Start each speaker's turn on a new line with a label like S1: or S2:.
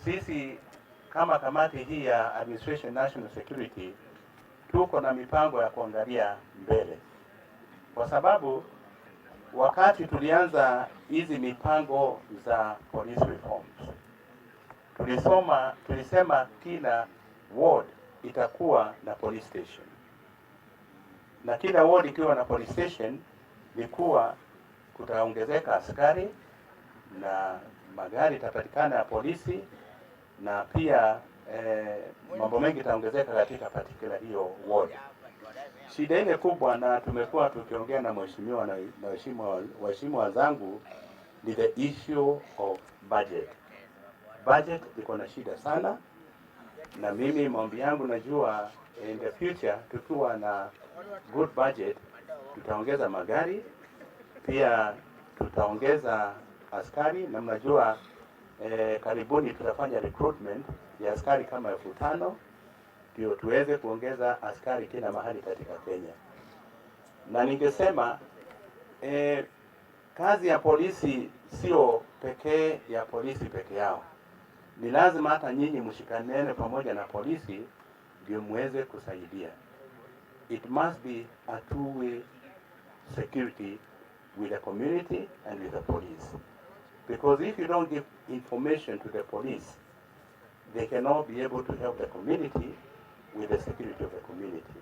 S1: Sisi kama kamati hii ya Administration National Security tuko na mipango ya kuangalia mbele, kwa sababu wakati tulianza hizi mipango za police reforms, tulisema kila ward itakuwa na police station, na kila ward ikiwa na police station ni kuwa kutaongezeka askari na magari itapatikana ya polisi na pia mambo mengi itaongezeka katika particular hiyo ward. Shida ile kubwa, na tumekuwa tukiongea na mheshimiwa na waheshimiwa wenzangu, ni the issue of budget. Budget iko na shida sana, na mimi maombi yangu, najua in the future tukiwa na good budget tutaongeza magari, pia tutaongeza askari, na mnajua karibuni tutafanya recruitment ya askari kama 5,000 ndio tuweze kuongeza askari kila mahali katika Kenya. Na ningesema kazi ya polisi sio pekee ya polisi peke yao, ni lazima hata nyinyi mshikanene pamoja na polisi ndio muweze kusaidia. It must be a two-way security with the community and with the police. Because if you don't give information to the police, they cannot be able to help the community with the security of the community.